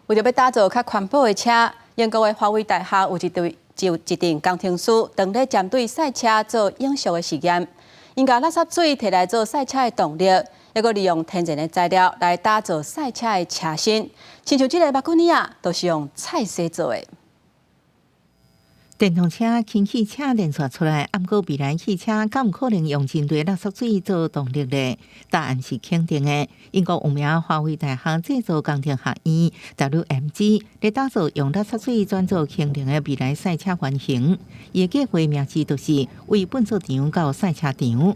為著欲打造較環保的車，英國的華威大學有一對就一陣工程師，當咧針對賽車做永續的實驗，𪜶共垃圾水提來做賽車的動力，猶閣利用天然的材料來打造賽車的車身，親像這个馬古尼仔，都是用菜洗做的。電動車、氫氣車連紲出來，毋過未來汽車敢有可能用人類垃圾水做動力咧？答案是肯定的。英國有名華威大學製造工程學院 WMG 咧打造用垃圾水轉做氫能的未來賽車原型，伊的計畫名字就是為糞掃場到賽車場。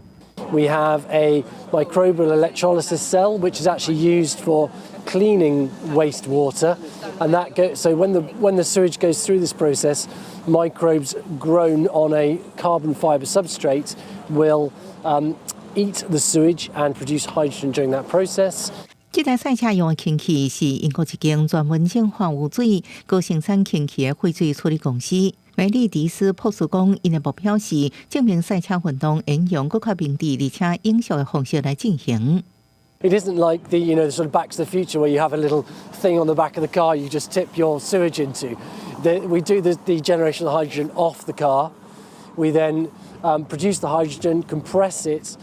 We have a microbial electrolysis cell, which is actually used for cleaning wastewater, and that go, so when the sewage goes through this process, microbes grown on a carbon fiber substrate will eat the sewage and produce hydrogen during that process. 這台賽車用的氫氣是英國一間專門淨化污水、閣生產氫氣的廢水處理公司。梅麗迪斯博士講，𪜶的目標是證明賽車運動會用閣較明智而且永續的方式來進行。 It isn't like the sort of Back to the Future where you have a little thing on the back of the car you just tip your sewage into. We do the generation of hydrogen off the car. We then produce the hydrogen, compress it.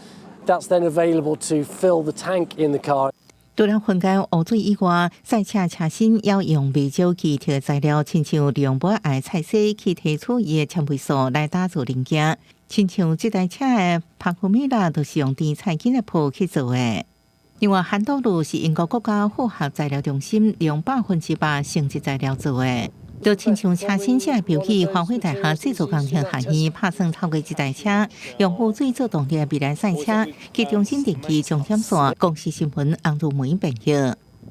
That's then available to fill the tank in the car. 除了分解污水以外，賽車車身要用袂少奇特的材料，親像利用無愛菜洗去提取伊的纖維素來打造零件。親像這台車的帕庫米拉，就是用甜菜根的皮去做的。另外，涵道路是英國國家複合材料中心用100%生質材料做的。就親像車身這个標記，華威大學製造工程學院拍算透過這台車，用污水做動力的未來賽車，去重新定義終點線。公視新聞洪如梅編譯。